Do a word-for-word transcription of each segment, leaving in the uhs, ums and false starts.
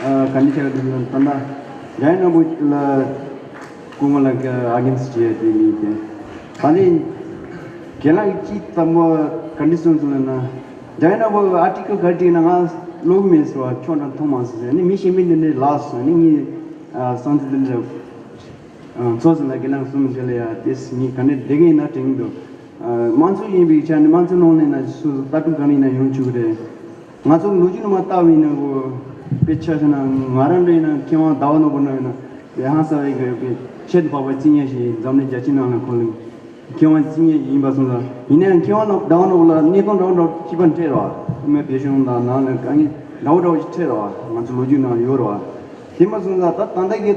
ཨ་ག་འདྲ་བྱས་ཀྱི་འདུག་ན། ད་ལྟ་རྒྱ་ཡན་ནོར་བུ་ལ་སྐུ་ངོ་ལགས་ཀྱི་ཨ་གེན་སི་བྱས་དེ་མིན་ཏེ། ད་ནི་རྒན་ལགས་ཀྱིས་དང་པོ་ག་འདྲ་གསུངས་སོང་ལབ་ན། རྒྱ་ཡན་ནོར་བུ་ཨར་ཊི་ཀལ་ག་རེ་བྲིས་ན་ང་ཀློག་གི་མེད་ཟེར་བ། ཁྱོད་རང་མཐོང་མ་སོང་ཟེར། ནི་མི་གཞན་པས་འདི་འདྲའི་ལབ་སོང་། ནི་ངས་ཨ་བསམ་ཚུལ་འདི་འདྲ་ཨ་ཚོར་སོང་ལ། རྒན་ལགས་གསུངས་དེ་ལ་ཡ་དེ་ངས་ག་འདྲ་བསྡད་ཀྱི་ཡིན་ན་དྲན་གྱི་འདུག། ཨ་དམངས་གཙོ་ཡིན་པའི་ཆ་ནས་དམངས་གཙོའི་ནང་ནས་ན་སོ་སོ་ལྟ་གྲུབ་གང་ཡིན་ན་ཡོང་ཆོག་གི་རེད། ང་ཚོ་ལོ་རྒྱུས་ནང་མ་བལྟ་བ་ཡིན་ན་གོ། དཔེ་ཆ་བཞག་ན་ང་རང་འདྲ་ཡིན་ན་མཁས་དབང་ཟླ་བ་ནོར་བུ་འདྲ་ཡིན་ན་ཡ་ཧང་སང་བའི་གི་ཁྱད་དུ་འཕགས་པའི་རྩིས་ཉེས་ཤིག་ཡིན། འཛམ་གླིང་རྒྱལ་སྤྱིའི་ནང་ལ་ཁོ་ལ་མཁས་དབང་རྩིས་ཉེས་ཡིན་པ་སོང་ཙང་། ཡིན་ན་ཡང་མཁས་དབང་ཟླ་བ་ནོར་བུ་ལ་གནས་སྟངས་འདྲ་བོ་འདྲ་བོ་སྤྱི་པ་འཕྲད་རོགས། སྐུ་ངོའི་བོད་གཞུང་དང་ནང་ལ་དཀའ་ངལ་འདྲ་བོ་འདྲ་བོ་ཞིག་འཕྲད་རོགས། ང་ཚོ་ལོ་རྒྱུས་ནང་ཡོད་རོགས། དེ་མ་སོང་ཙང་ད་ད་ལྟ་གི་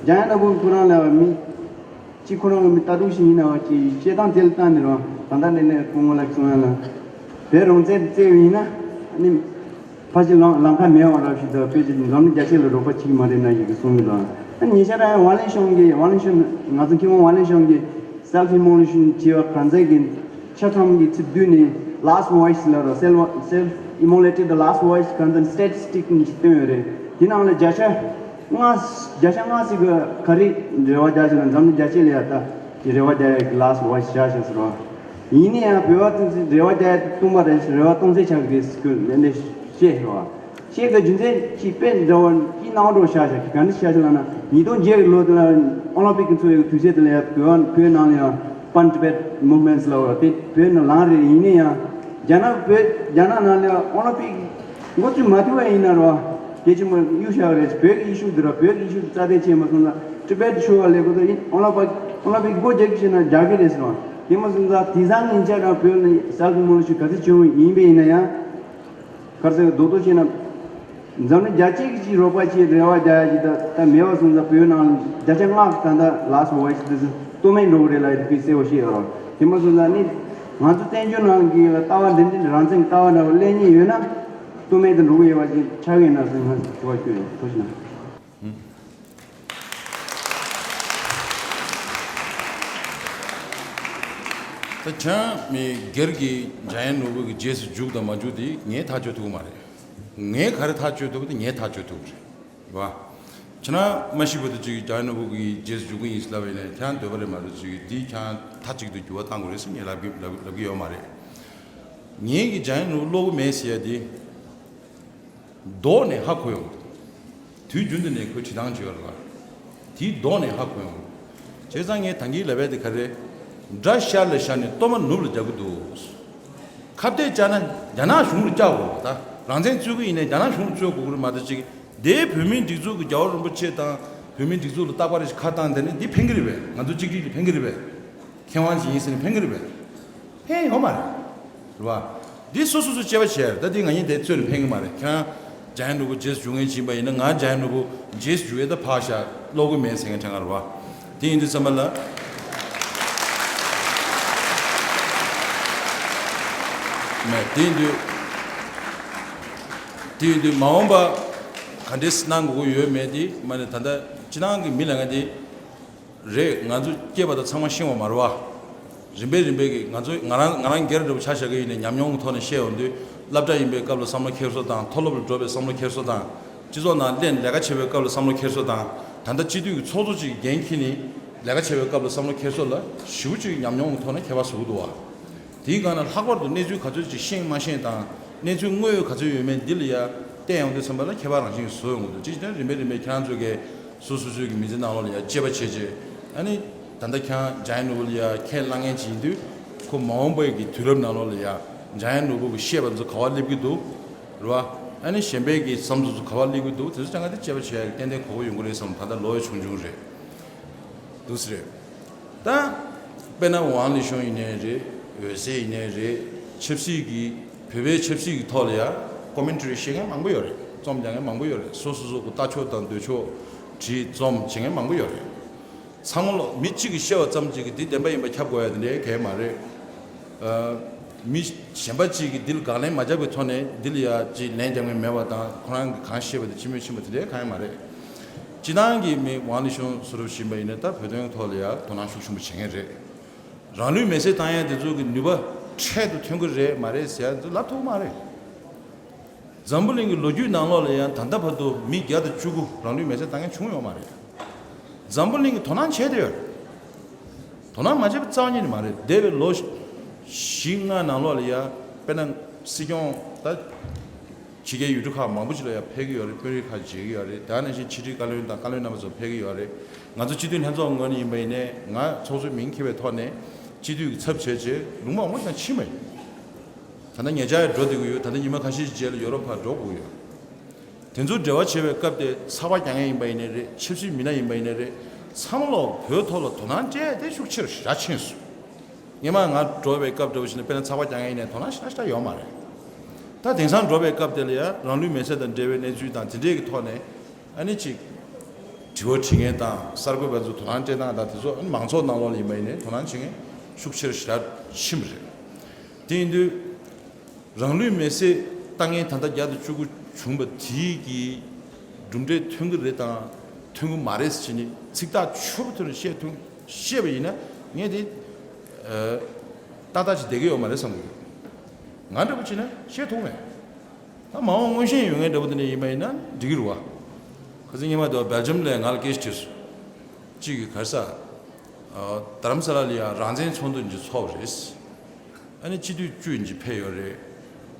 རྒྱ་ཡན་ནོར་བུ་ཁོ་རང་ལ་མི་གཅིག་ཁོ་རང་གི་མི་ལྟ་གྲུབ་ཞིག་ཡིན་ན་བ་ཅིག་བཤད་སྟངས་དེ་ལ་བལྟས་ནས་རོགས། ད་ལྟ་ནས་ནས་སྐུ་ངོ་ལགས་གསུང་ཡ་ལ་བོད་རང་བཙན་བརྩད་པ་ཡིན་ན་ནི་ཕལ་ཆེར་ལམ་ལམ་ཁ་མེད་པ་འདྲ་ཞིག་དང་། དཔེ་ཆ་འཛམ་གླིང་རྒྱ་ཆེ་ལ་རོགས་པ་བྱེད་ཀྱི་མ་རེད་ན་ཞིག་གི་གསུང་གི་འདུག། ཨ་ཉེ་ཆར་ཡང་ཝང་ལིན་ཤང་གིས། ཝང་ལིན་ཤང་ང་ཚོ་མཁས་དབང་ཝང་ལིན་ཤང་གིས་སེལ་ཕི་ཨི་མོ་ལེ་ཤན་བྱས་པ་གང་ཚད་ཀྱི་ཆ་ཚང་གི་ཚིག་བསྡུས་ནས་ལཱ་སི་ཊི་ཝོ་ཡིས་ལབ་རོགས། སེལ་སེལ་ཕི་ཨི་མོ་ལེ་ཊེཌ་ལཱ་སི་ཊི་ཝོ་ཡིས་གང་ཚད་སི་ཊེ་ཊིས་ཊིག་ཅིག་བཏོན་ཡོད་རེད། དེ་ནང་ལ་བརྒྱ་ཆ་ལྔ་བརྒྱ་ཆ་ལྔ་ཙམ་གྱིས་ག་རེ་རེ་བ་རྒྱག་བྱས་ན། འཛམ་གླིང་རྒྱ་ཆེ་ལ་ཡ་ད་རེ་བ་རྒྱག་ཡ་གི་ལཱ་སི་ཊི་ཝོ་ཡིས་བཞག་བཞག་ཟེར་བ། ཡིན་ན་ཡང་བོད་པ་ཚོས་རེ་བ་རྒྱག་ཡ་དེ་སྟོང་པ་རེད། རེ་བ་སྟོང་ཟད་ཆགས་ཀྱི་རེད་ཟེར་ཁོས་ལན་འདེབས་བཤད་ཟེར་བ། བཤད་པའི་རྒྱུ་མཚན་གྱིས་དཔེ་འདྲ་བོ་སྐྱིད་སྣང་བ་འདྲ་བོ་བཞག་བཞག་གི། ག་འདྲ་བཞག་བཞག་ལབ་ན། ཉིས་སྟོང་བརྒྱད་ཀྱི་ལོ་དེ་ལ་ཨོ་ལིམ་པིག་གི་འཚོགས་ཡ་གི་དུས་ཚོད་དེ་ལ་ཡ་བོད་བོད་ནང་ལ་ཡང་Pan Tibet Movement ལབ་པ་དེ་བོད་ནང་ལངས་རེད། ཡིན་ན་ཡང་རྒྱ་ནག་བོད་རྒྱ་ནག་ནང་ལ་ཡང་ཨོ་ལིམ་པིག་འགོ་ཚུགས་མ་ཐུབ་པ་ཡིན་ན་རོ། གལ་ཆེན་པོ་གཡུག་བཞག་རེད། བོད་ཀྱི་ཨི་ཤུ་འདི་ར། བོད་ཀྱི་ཨི་ཤུ་རྩ་དོན་བྱས་མ་སོང་ན་ཊི་བེཊ་ཤོར་བ་ལས་ཁོ་ཚོ་ཨོ་ལིམ་པིག་ཨོ་ལིམ་པིག་སྒོ་རྒྱག་གི་བྱས་ན་རྒྱག་གི་རེད་ཟེར་བ། དེ་མ་སོང་ཙང་དེང་སང་ཉིན་ཆ་རང་བོད་ནས་སེལ་ཕི་ཨི་མོ་ལེ་ཤན་ག་ཚོད་བྱུང་ཡིན་པ་ཡིན་ན་ཡང་། ག་རེ་ཟེར་རྡོག་རྡོག་བྱས་ན། འཛམ་གླིང་རྒྱལ་སྤྱི་གི་ཅིག་རོགས་པ་ཅིག་རེ་བ་རྒྱག་ཡ་ཅིག་ད་ལྟ་མེད་པ་སོང་ཙང་། བོད་ནང་བརྒྱ་ཆ་ལྔ་ད་ལྟ་ལཱ་སི་ཊི་ཝོ་ཡིས་དེ་ཚོ་སྟོང་མེད་འགྲོ་གི་རེད་ལབ་ཡ་དེ་དཔེ་གསལ་པོ་ཤེས་ཡོད་རོགས། དེ་མ་སོང་ཙང་ནི་ང་ཚོ་བཙན་བྱོལ་ནང་གི་ལ་ལྟ་བ་འདི་འདྲའི་རང་བཙན་གྱི་ལྟ་བ་འདྲ་བོ་གླེང་ཉེན་ཡོད་ན། སྟོང་མེད་དུ་འགྲོ་གི་ཡོད་པ་ཅིག་ཆགས་ཀྱི་ཡིན་ན་ཟེར་ང་ཚོ་དྲི་བ་བཀོད་ཡོད། ཐུགས་རྗེ་གནང་། ད་ཁྱེད་རང་མི་སྒེར་གྱི་འཇམ་དབྱངས་ནོར་བུ་གི་རྗེས་སུ་འཇུག་དང་མ་འཇུག་དེ་ངས་ཐག་གཅོད་ཐུབ་ཀྱི་མ་རེད། ངས་ག་རེ་ཐག་གཅོད་ཐུབ་དེ་ངས་ཐག་གཅོད་ཐུབ་ཀྱི་རེད། རེད་བ། ཁྱེད་རང་མ་ཤི་བར་དུ་ཅིག་འཇམ་དབྱངས་ནོར་བུ་གི་རྗེས་སུ་འཇུག་གི་ཡིན་ཟེར་ལབ་པ་ཡིན་ན་ཁྱེད་རང་འདོད་པ་རེད་མ་གཏོགས་ཅིག་དེ་ཁྱེད་རང་མཐའ་གཅིག་ཏུ་འགྱུར་བ་གཏང་དགོས་རེད་ཟེར་ངས་ལབ་ཀྱི་ལབ་ཀྱི་ལབ་ཀྱི་ཡོད་མ་རེད། ངེད་ཀྱི་འཇམ་དབྱངས་ནོར་བུ་ཀློག་གི་མེད་ཟེར་ཡ་དེ། ལྡོག་ནས་ཧ་གོ་ཡོང་། དུས་རྒྱུན་དུ་ནས་ཁོས་བྲིས་སྟངས་བྱས་ཡོད་རེད་བ། དེའི་ལྡོག་ནས་ཧ་གོ་ཡོང་། བྱས་ཙང་ངས་ད་གིན་ལབ་ཡ་དེ་ག་རེ། དགྲ་ཤར་ལ་ཤར་ནས་གཏོར་མ་ནུབ་ལ་རྒྱག་གི་འདུག། ཁ་གཏད་བཅག་ན་རྒྱ་ནག་གཞུང་ལ་བཅག་དགོས་རེད་བ། ད་རང་བཙན་རྩོད་ཀྱི་ཡིན་ནའི་རྒྱ་ནག་གཞུང་ལ་རྩོད་དགོས་ཀྱི་རེད་མ་གཏོགས་ཅིག། དེའི་བོད་མིའི་སྒྲིག་འཛུགས་ཀྱི་རྒྱལ་བ་རིན་པོ་ཆེ་དང་བོད་མིའི་སྒྲིག་འཛུགས་ལ་རྟག་པར་ཞིག་ཁ་བཏང་དེ་ནི་འདི་ཕན་གྱི་རེད་པས། ང་ཚོ་གཅིག་སྒྲིལ་གྱིས་ཕན་གྱི་རེད་པས། མཁས་དབང་ཞིག་ཡིན་ཟེར་ནས་ཕན་གྱི་རེད་པས། ཕན་ཡོད་མ་རེད། རེད་བ། འདི་སོ་སོ་སོ་དཔྱད་པ་བྱས། ད་འདི་ང་གཉིས་དེ་རྩོད་ནས་ཕན་གྱི་མ་རེད། ཁྱེད་རང་འཇམ་དབྱངས་ནོར་བུ་རྗེས་སུ་འཇུག་མཁན་ཅིག་ཡིན་པ་ཡིན་ན། ང་འཇམ་དབྱངས་ནོར་བུ་རྗེས་སུ་འཇུག་ཡས་ད་ཕར་བཞག་ཀློག་གི་མེད་ཟེར་མཁན་དྲན་ག་རེད་བ། དེ་ཡིན་དུས་ཙམ་པ་ལ། མེད། དེ་ཡིན་དུས། དེ་ཡིན་དུས་མ་འོངས་པ་ག་འདྲས་གནང་དགོས་ཀྱི་ཡོད་མེད་དེ་མ་ནས་ད་ལྟ་སྤྱི་བཏང་གི་མི་ལ་ང་དེ། རེད། ང་ཚོ་སྐྱེས་པ་དང་ཚང་མ་ཤེས་པ་མ་རེད་བ། རིམ་པས་རིམ་པས་ཀྱིས་ང་ཚོ་ང་རང་ང་རང་སྒེར་འདྲ་པོ་ཆ་བཞག་གི་ཡིན་ནའི་ཉམས་མྱོང་གི་ཐོག་ནས་བཤད་ཡོང་དུས། སློབ་གྲྭ་ཡིན་པའི་སྐབས་ལ་བསམ་བློ་འཁྱེར་སོ་དང་། མཐོ་སློབ་ལ་འགྲོ་བའི་བསམ་བློ་འཁྱེར་སོ་དང་། སྤྱི་ཚོགས་ནང་སླེབས་ནས་ལས་ཀ་བྱེད་པའི་སྐབས་ལ་བསམ་བློ་འཁྱེར་སོ་དང་། ད་ལྟ་སྤྱི་འཐུས་ཀྱི་ཚོགས་གཙོ་ཅིག་གི་འགན་འཁྱེར་ནས་ལས་ཀ་བྱེད་པའི་སྐབས་ལ་བསམ་བློ་འཁྱེར་སོ་ལ་ཞེ་པོ་ཅིག་ཉམས་མྱོང་གི་ཐོག་ནས་ཁྱད་པར་བཟོ་གི་འདུག་བ། དེའི་སྒང་ནས་ལྷག་པར་དུ་གནས་ཚུལ་ག་ཚོད་ཅིག་ཤེས་མ་ཤེས་དང་། གནས་ཚུལ་དངོས་ཡོད་ག་ཚོད་ཡོད་མེད་འདི་ལ་ཡ་བལྟས་ཡོང་དུས་ཙམ་པ་ལ་ཁྱད་པར་རང་བཞིན་བཟོ་ཡོང་གི་འདུག། ཅི་ཞིག་ན་རིམ་པས་རིམ་པས་ཁྱེད་རང་ཚོ་གིས་སོ་སོ་སོའི་གི་མི་ཚེ་ནང་ལོགས་ལ་ཡ་དཔྱད་པ་བྱས་རྗེས། ཨ་ནི་ད་ལྟ་ཁྱེད་རང་འཇམ་དབྱངས་ནོར་བུ་ལ་ཡ་ཁས་བླངས་མཁན་ཅིག་ཡིན་དུས། ཁོ་མ་འོངས་པའི་གི་དུས་རབས་ནང་ལོགས་ལ་ཡ་འཇམ་དབྱངས་ནོར་བུ་གི་བཤད་པ་ཚོ་ག་པར་སླེབས་ཀྱི་འདུག། རེད་བ། ཨ་ནི་གཞན་པའི་གི་བསམ་ཚུལ་ཚོ་ག་པར་སླེབས་ཀྱི་འདུག། དེ་ཚོ་ཅང་ག་དེ་དཔྱད་པ་བྱས་ཏན་ཏན་གོ་གི་ཡོང་གི་རེད་བསམ། ད་ལྟ་ལོ་ཡ་ཆུང་ཆུང་རེད། འདུག་སེ་རེད། ད། དཔེར་ན་ཝང་ལི་ཤོང་ཡིན་ནའི་རེད། འོད་ཟེར་ཡིན་ནའི་རེད། ཆབ་སྲིད་ཀྱི་བོད་པའི་ཆབ་སྲིད་ཀྱི་ཐོག་ལ་ཡ་ཀོ་མེན་ཊ་རི་བཤད་མཁན་མང་པོ་ཡོད་རེད། རྩོམ་རྒྱག་མཁན་མང་པོ་ཡོད་རེད། སོ་སོ་སོ་གི་ལྟ་ཕྱོགས་དང་འདོད་ཕྱོགས་བྲིས་རྩོམ་བྱེད་མཁན་མང་པོ་ཡོད་རེད། ཚང་མ་ལོ་མི་གཅིག་གིས་བཤད་པ་ཙམ་གཅིག་གིས་འདི་བདེན་པ་ཡིན་པ་ཁྱབ་དགོས་ཡ་དེ་འདྲའི་གང་ཡང་མ་རེད། ཨ། མི་གཞན་པ་གཅིག་གིས་འདི་ལ་དགག་ལན་མ་བརྒྱབ་པའི་ཐོག་ནས་འདི་ལ་ཡ་ཅིག་ལན་རྒྱག་མཁན་མེད་པ་དང་། ཁོ་རང་གིས་གང་བཤད་པ་དེ་ཕྱི་མོས་ཕྱིན་པ་དེ་འདྲའི་གང་ཡང་མ་རེད། སྤྱི་བཏང་གི་མི་ཝང་ལི་ཤོང་སུ་རུབ་བཞིན་པ་ཡིན་ན་ད་བོད་དོན་ཐོག་ལ་ཡ་དོ་སྣང་ཤུགས་ཆེན་པོ་བྱེད་མཁན་རེད། རང་ལུས་མེ་སྲེག་བཏང་ཡ་དེ་ཚོ་གི་ནུས་པ་འཕྲལ་དུ་ཐོན་གི་རེད་མ་རེད་ཟེར་ཡ་ཚོ་ལབ་ཐུབ་མ་རེད། འཛམ་བུ་གླིང་གི་ལོ་རྒྱུས་ནང་ལོགས་ལ་ཡང་ད་ལྟ་བར་དུ་མི་བརྒྱ་དང་བཅུ་དགུ་རང་ལུས་མེར་སྲེག་བཏང་མཁན་བྱུང་ཡོད་མ་རེད། འཛམ་བུ་གླིང་གིས་དོ་སྣང་བྱས་བསྡད་ཡོད་རེད། དོ་སྣང་མ་བྱས་པ་རྩ་བ་ཉིད་ནས་མ་རེད། འདས་པའི་ལོ་བཞི་ལྔ་ནང་ལོགས་ལ་ཡང་དཔེར་ན་སྲིད་སྐྱོང་ད་ཕྱི་རྒྱལ་ཡུལ་གྲུ་ཁག་མང་པོ་ཅིག་ལ་ཡང་ཕེབས་ཀྱི་ཡོད་རེད། དཔོན་རིགས་ཁག་མཇལ་གྱི་ཡོད་རེད། དེ་ནང་བཞིན་ཕྱི་དྲིལ་བཀའ་བློན་དང་བཀའ་བློན་རྣམ་པ་ཚོ་ཕེབས་ཀྱི་ཡོད་རེད། ང་ཚོ་སྤྱི་འཐུས་ལྷན་ཚོགས་ངོས་ནས་ཡིན་པ་ཡིན་ནའི་ང་ཚོགས་གཙོའི་མིང་འཁྱེར་བའི་ཐོག་ནས་སྤྱི་འཐུས་ཀྱི་ཚབ་བྱས་རྗེས་ལུང་པ་ངོ་ཡང་ཕྱིན་པ་ཡིན། ད་ལྟ་ཉེ་ཆར་ཡང་འགྲོ་བསྡད་ཀྱི་ཡོད། ད་ལྟ་ཉི་མ་ཁ་ཤས་ཤིག་རྗེས་ལ་ཡོ་རོབ་ཕར་འགྲོ་དགོས་ཀྱི་ཡོད། དེ་ཚོ་འབྲེལ་བ་བྱེད་པའི་སྐབས་དེ་ཚགས་པར་རྒྱག་མཁན་ཡིན་པ་ཡིན་ནའི་རེད། ཆབ་སྲིད་མི་སྣ་ཡིན་པ་ཡིན་ནའི་རེད། ཚང་མ་ལོག་བོད་ཐོག་ལ་དོ་སྣང་སྤྲད་དེ་ཤུགས་ཆེ་རུ་ཞེ་དྲག་ཕྱིན་སོང་། སྔོན་མ་ང་འགྲོ་བའི་སྐབས་འདྲ་བོ་ཞིག་ན་དཔེར་ན་ཚགས་པར་རྒྱག་མཁན་ཡིན་ནའི་དོ་སྣང་ཞེ་དྲག་ཞེ་དྲག་ཡོད་མ་རེད། ད་དེང་སང་འགྲོ་བའི་སྐབས་དེ་ལ་ཡང་རང་ལུས་མེར་སྲེག་དང་འབྲེལ་བའི་གནས་ཚུལ་དང་དེ་འདྲས་ཀྱི་ཐོག་ནས་ཨ་ནི་ཅིག་དྲི་བ་དྲི་མཁན་དང་གསར་འགོད་པ་ཚོ་དོ་སྣང་སྤྲད་སྟངས་དང་དེ་ཚོ་ཨ་ནི་མང་ཚོགས་ནང་ལོགས་ལ་ཡིན་པ་ཡིན་ནའི་དོ་སྣང་བྱེད་མཁན་ཤུགས་ཆེ་རུ་ཞེ་དྲག་ཕྱིན་པ་རེད། དེ་ཡིན་དུས། རང་ལུས་མེར་སྲེག་བཏང་མཁན་ད་ལྟ་བརྒྱ་དང་བཅུ་དགུ་བྱུང་བ་དེའི་གི་གྲུབ་འབྲས་ཐོན་གྱི་རེད་དང་ཐོན་གྱི་མ་རེད་ཟེར་ནས་ཚིག་ཐག་ཆོད་པོ་ཐོག་ནས་བཤད་ཐུབ་བཤད་པ་ཡིན་ན་ངས་དེ་ཏག་ཏག་ཅིག་བསྡད་ཀྱི་ཡོད་མ་རེད་བསམ་གྱི་ཡོད། ང་འདྲ་པོ་བྱས་ན་བཤད་ཐུབ་མེད། ད་མ་འོངས་མངོན་ཤེས་ཡོད་མཁན་འདྲ་པོ་དེ་འདྲ་ཡིན་པ་ཡིན་ན་འགྲིག་གི་རེད་བ། ཁ་སང་སྔོན་མ་དེ་བ་སྦེལ་ཇམ་ལ་ང་ལ་སྐད་ཆ་དྲིས་སོང་། གཅིག་གིས་ག་རེ་ཟེར། རྡ་རམ་ས་ལ་ལ་ཡང་རང་བཙན་ཚོགས་འདུ་འདི་ཚོགས་པ་རེད། ཨ་ནི་སྤྱི་འཐུས་བཅུ་ཡིན་གྱི་ཕེབས་ཡོད་རེད།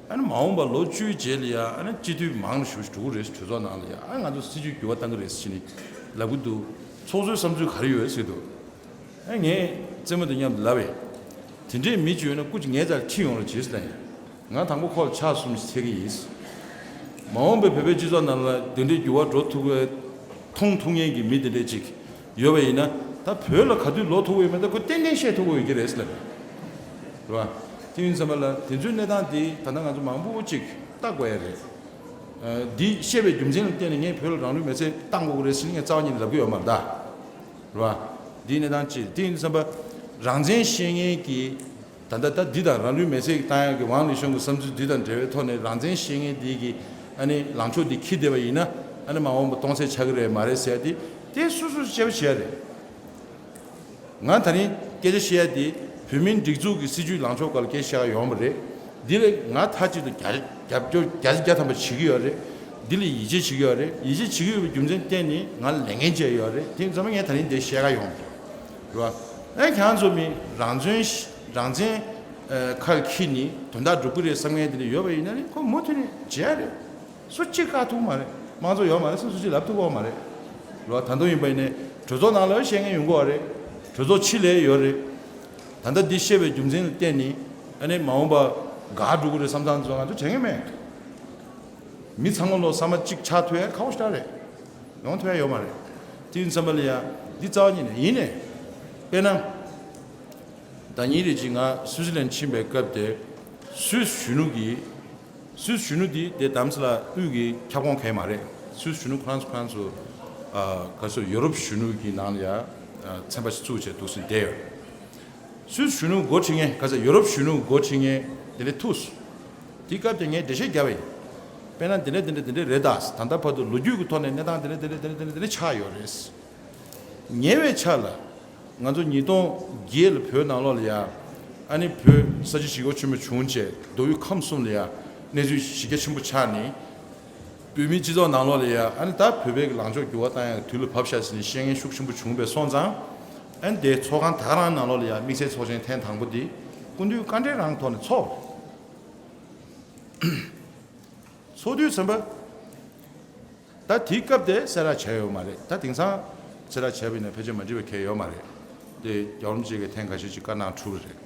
ཨ་ནི་མ་འོངས་པ་ལོ་བཅུའི་རྗེས་ལ་ཡ་ཨ་ནི་སྤྱི་འཐུས་མང་རུ་ཞུ་ཞུ་འགྲོ་གི་རེད། གྲོས་ཚོགས་ནང་ལ་ཡ་ཨ་ང་ཚོ་སྲིད་ཇུས་འགྱུར་བ་གཏང་གི་རེད་ཟེར་ནས་ལབ་གི་འདུག་ཚོགས་གཙོའི་བསམ་ཚུལ་ག་རེ་ཡོད་ཟེར་འདུག་ཨ་ངས་རྩེད་མོ་དང་མཉམ་དུ་ལབ་པས། དེ་འདྲའི་མི་གཅིག་ཡོད་ན་སྐུ་མཁྱེན་ངའི་རྩར་ཁྲིད་ཡོང་རོགས་བྱེད་ཟེར་ལབ་ཡིན། ང་དང་པོ་ཁོ་ལ་ཕྱག་གསུམ་ཞིག་འཚལ་གི་ཡིན། མ་འོངས་པའི་བོད་པའི་སྤྱི་ཚོགས་ནང་ལ་དེ་འདྲའི་འགྱུར་བ་འགྲོ་ཐུབ་པའི་མཐོང་ཐུབ་མཁན་གྱི་མི་དེ་འདྲས་ཅིག་ཡོད་པ་ཡིན་ན་ད་བོད་ལ་ག་དུས་ལོག་ཐུབ་ཀྱི་ཡོད་མེད་ད་ཁོ་ཏན་ཏན་བཤད་ཐུབ་ཀྱི་ཡོད་ཀྱི་རེད་ཟེར་ལབ། རེད་བ། དེ་ཡིན་ཙམ་པ་ལ་དེ་ཚོའི་གནས་སྟངས་དེ་ད་ལྟ་ང་ཚོ་མང་པོ་ཅིག་བལྟ་དགོས་ཡ་རེད། འདི་བཤད་པའི་རྒྱུ་མཚན་ལ་བརྟེན་ནས་ངས་བོད་ལ་རང་ལུས་མེར་སྲེག་བཏང་དགོས་ཀྱི་རེད་ཟེར་ནས་ངས་རྩ་བ་ཉིད་ནས་ལབ་ཀྱི་ཡོད་མ་རེད་ད། རེད་བ། འདིའི་གནས་སྟངས་ཅིག་དེ་ཡིན་ཙམ་པ་རང་བཙན་བཤད་མཁན་གྱི་ད་ལྟ་ད་འདི་དང་རང་ལུས་མེར་སྲེག་བཏང་ཡག་གི་ཝང་ལི་ཤོང་གི་བསམ་ཚུལ་འདི་དང་འབྲེལ་བའི་ཐོག་ནས་རང་བཙན་བཤད་མཁན་འདི་གི་ཨ་ནི་ལངས་ཕྱོགས་འདི་འཁྱེར་བསྡད་པ་ཡིན་ན་ཨ་ནི་མ་འོངས་པ་སྟོང་ཟད་ཆགས་ཀྱི་རེད་མ་རེད་ཟེར་ཏེ་དེ་སོ་སོས་དཔྱད་པ་བྱེད་ཡ་རེད། ང་ད་རིང་སྐད་ཆ་བཤད་ཡ་དེ་བོད་མིའི་སྒྲིག་འཛུགས་ཀྱི་སྲིད་ཇུས་ལངས་ཕྱོགས་སྐོར་ལ་སྐད་ཆ་བཤད་ཡ་ཡོང་བ་རེད། འདི་ལ་ང་མཐའ་གཅིག་ཏུ་རྒྱབ་རྒྱབ་སྐྱོར་བརྒྱ་ཆ་བརྒྱ་ཐམ་པ་བྱེད་ཀྱི་ཡོད་རེད། འདི་ལ་ཡིད་ཆེས་བྱེད་ཀྱི་ཡོད་རེད། ཡིད་ཆེས་བྱེད་ཀྱི་ཡོད་པའི་རྒྱུ་མཚན་བརྟེན་ནས་ང་ལས་འགན་བཅས་ཡོད་རེད། དེ་ཚང་མ་ངས་ད་རིང་འདིར་བཤད་ག་ཡོང་། རེད་བ། ཨེ་ཁྱེད་རང་ཚོ་མི་རང་བཙན་རང་བཙན་ཁ་ལ་འཁྱེར་ནས་དོན་དག་སྒྲུབ་ཀྱི་རེད་བསམ་མཁན་དེ་འདྲ་ཡོད་པ་ཡིན་ན་ནི་ཁོ་མུ་མཐུད་ནས་བྱེད་ཡ་རེད། སུ་གཅིག་བཀག་ཐུབ་མ་རེད། དམངས་གཙོ་ཡོད་མ་རེད། སུ་སུ་གཅིག་ལབ་ཐུབ་ཀྱི་མ་རེད། རེད་བ། ད་དུང་ཡིན་པ་ཡིན་ནའི་གྲོས་ཚོགས་ནང་ལ་བཤད་མཁན་ཡོང་གི་ཡོད་རེད། གྲོས་ཚོགས་ཕྱི་ལ་ཡོད་རེད། ད་ལྟ་འདི་བཤད་པའི་རྒྱུ་མཚན་ལ་བརྟེན་ནས་ཨ་ནི་མ་འོངས་པ་འགག་འགྲོ་གི་རེད་བསམ་སྟངས་ཚོ་ང་ཚོ་དྲན་གི་མེད། མི་ཚང་མ་ལོ་ས་མ་གཅིག་ཆགས་ཐུབ་ཡ་ཁག་པོ་ཞེ་དྲག་རེད། ཡོང་ཐུབ་ཡ་ཡོད་མ་རེད། དེ་ཡིན་ཙམ་པ་ལ་ཡ་འདི་རྩ་བ་ཉིད་ནས་ཡིན་ནས། དཔེར་ན། ཟླ་ཉིན་རེ་གཅིག་ང་སུའུ་ཙི་ལན་ཕྱིན་པའི་སྐབས་དེ། སུད་སི་གཞོན་ནུ་གིས། སུད་སི་གཞོན་ནུ་འདི་དེ་དམ་སི་ལ་དབུས་ཀྱི་ཁྱབ་ཁོངས་གང་ཡང་མ་རེད། སུད་སི་གཞོན་ནུ་ཁོ་རང་ཚོ་ཁོ་རང་ཚོ། ཨ། ག་ཚོད་ཡོ་རོབ་གཞོན་ནུ་གི་ནང་ལ་ཡ། ཨ། ཚན་པ་ཞིག་བཙུགས་བྱས་འདུག་སེ་བསྡད་ཡོད། སུད་སི་གཞོན་ནུ་འགོ་ཁྲིད་མཁན་ག་ཚོད་ཡོ་རོབ་གཞོན་ནུ་འགོ་ཁྲིད་མཁན་དེ་འདྲ་ཐུག་སོང་། དེའི་སྐབས་དེ་ངས་འགྲེལ་བཤད་བརྒྱབ་པ་ཡིན། དཔེར་ན་དེ་འདྲ་དེ་འདྲ་དེ་འདྲ་རེད་ད། ད་ལྟ་བར་དུ་ལོ་རྒྱུས་ཀྱི་ཐོག་ནས་གནས་སྟངས་དེ་འདྲ་དེ་འདྲ་དེ་འདྲ་དེ་འདྲ་དེ་འདྲ་ཆགས་ཡོད་རེད། ཉེ་བའི་ཆར་ལ། ང་ཚོ་ཉིས་སྟོང་བརྒྱད་ལ་བོད་ནང་ལོགས་ལ་ཡ། ཨ་ནི་བོད་ས་བྱི་ཞི་རྒོལ་ཆེན་མོ་བྱུང་བྱས་མདོ་དབུས་ཁམས་གསུམ་ལ་ཡ། གནས་ཚུལ་གཞི་རྒྱ་ཆེན་པོ་ཆགས་ནས། བོད་མིའི་སྤྱི་ཚོགས་ནང་ལོགས་ལ་ཡ་ཨ་ནི་ད་བོད་པའི་ལངས་ཕྱོགས་འགྱུར་བ་བཏང་ཡག་དུས་ལ་བབ་ཤག་ཟེར་ནས་བཤད་མཁན་ཤུགས་ཆེན་པོ་བྱུང་བས་སོང་ཙང་། ཨ་ནི་དེ་ཚོགས་ཁང་ད་ག་རང་ནང་ལོགས་ལ་ཡ་དམིགས་བསལ་ཚོགས་ཆེན་ཐེངས་དང་པོ་འདི་སྐུ་མདུན་བཀའ་འབྲེལ་རང་ཐོག་ནས་ཚོགས། ཚོགས་དུས་ཙམ་པ། ད་དེའི་སྐབས་དེ་གསལ་བསྒྲགས་བྱས་ཡོད་མ་རེད། ད་དེང་སང་གསལ་བསྒྲགས་བྱས་པ་ཡིན་ན་ཕལ་ཆེར་མ་འགྲིག་པ་གང་ཡང་ཡོད་མ་རེད། དེ་རྒྱལ་བ་རིན་པོ་ཆེ་གིས་ཐེངས་ཁ་ཤས་ཅིག་བཀའ་གནང་གྲུབ་པ་རེད།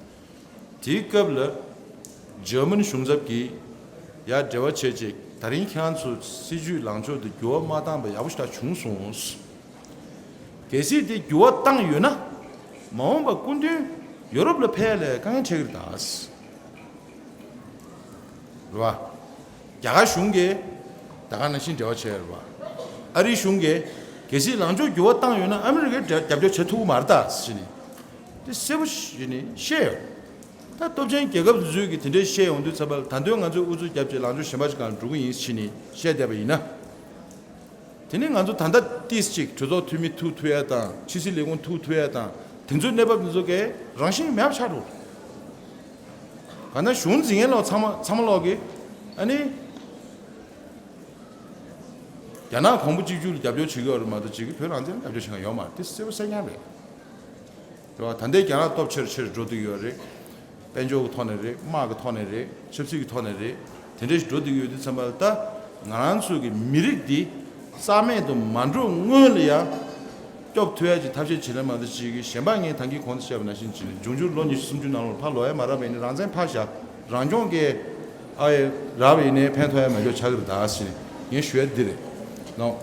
དེའི་སྐབས་ལ་འཇར་མན་གཞུང་ཚབ་ཀྱིས་ཡར་འབྲེལ་བ་བྱས་རྗེས་ད་རིང་ཁྱེད་རང་ཚོ་སྲིད་བྱུས་ལངས་ཕྱོགས་དེ་འགྱུར་བ་མ་བཏང་བ་ཡག་པོ་ཞེ་དྲག་བྱུང་སོང་། གལ་སྲིད་དེ་འགྱུར་བ་བཏང་ཡོད་ན་མ་འོངས་པ་སྐུ་མདུན་ཡོ་རོབ་ལ་ཕེབས་ཡ་ལ་དཀའ་ངལ་འཕྲད་ཀྱི་རེད་ད། རེད་བ། རྒྱ་གར་གཞུང་གིས་ད་ག་ནང་བཞིན་འབྲེལ་བ་བྱས་ཡོད་རེད་བ། ཨ་རིའི་གཞུང་གིས་གལ་སྲིད་ལངས་ཕྱོགས་འགྱུར་བ་བཏང་ཡོད་ན་ཨ་མི་རི་ཀས་རྒྱབ་སྐྱོར་བྱེད་ཐུབ་ཀྱི་མ་རེད་ད་ཟེར་ནས། དེ་གསལ་པོ་ཞིག་ནས་བཤད་ཡོད། ད་སྟོབས་ཆེན་རྒྱལ་ཁབ་ཚོས་ཀྱིས་དེ་འདྲའི་བཤད་ཡོང་དུས་ཙམ་པ་ལ་ད་དུང་ང་ཚོས་ཨུ་ཚུགས་བརྒྱབ་བྱས་ལངས་ཕྱོགས་གཞན་པ་ཞིག་སྒང་འགྲོ་གི་ཡིན་ཟེར་ནས་བཤད་བསྡད་པ་ཡིན་ན། དེ་ནི་ང་ཚོ་ད་ལྟ་ཏིས་ཅིག་གྲོས་ཚོགས་འཐུས་མི་ཐུག་ཐུབ་ཡ་དང་ཕྱི་སྲིད་ལས་ཁུངས་ཐུག་ཐུབ་ཡ་དང་དེ་ཚོའི་གནས་བབ་འདི་ཚོ་གའི་རང་བཞིན་མེད་པ་ཆགས་འགྲོ། གང་ལྟར་གཞུང་འཛིན་མཁན་ལོག་ཚང་མ་ཚང་མ་ལོག་གིས་ཨ་ནི་ རྒྱ་ནག་གོང་བུ་གཅིག་གྱུར་ལ་རྒྱབ་སྐྱོར་བྱེད་ཀྱི་ཡོད་རེད་མ་གཏོགས་ཅིག་བོད་རང་བཙན་ལ་རྒྱབ་སྐྱོར་བྱེད་མཁན་ཡོད་མ་རེད། དེ་གསལ་པོ་གསལ་རྐྱང་རེད། རེད་བ། ད་ལྟའི་རྒྱ་ནག་སྟོབས་ཆེ་རུ་ཆེ་རུ་འགྲོ་བསྡད་ཀྱི་ཡོད་རེད། དཔལ་འབྱོར་གྱི་ཐོག་ནས་རེད། དམག་གི་ཐོག་ནས་རེད། ཆབ་སྲིད་ཀྱི་ཐོག་ནས་རེད། དེ་འདྲ་ཞིག་འགྲོ་བསྡད་ཀྱི་ཡོད་དུས་ཙམ་པ་ལ། ད་ང་རང་ཚོ་གི་མི་རིགས་འདི་རྩ་མེད་དུ་མ་འགྲོ་སྔོན་ལ་ཡང་སྐྱོབ་ཐུབ་ཡ་ཅིག་ཐབས་ཤེས་བྱེད་ལ་མ་གཏོགས་ཅིག་གི་གཞན་པ་ངས་ད་གིན་གོང་དུ་བཤད་པ་ནང་བཞིན་བྱས་ནས་འབྱུང་འགྱུར་ལོ་ཉི་ཤུ་སུམ་ཅུ་ནང་ལོགས་ཕར་ལོག་ཡ་མ་རག་པ་ཡིན་ན། རང་བཙན་ཕར་བཞག་རང་སྐྱོང་གི་ཨ་ཡེ་རག་པ་ཡིན་ནའི་ཕན་ཐོགས་ཡ་མེད་འགྲོ་ཆགས་ཀྱི་རེད། ད་ཟེར་ནས་ངས་ཞུ་ཡ་འདི་རེད་ནོ།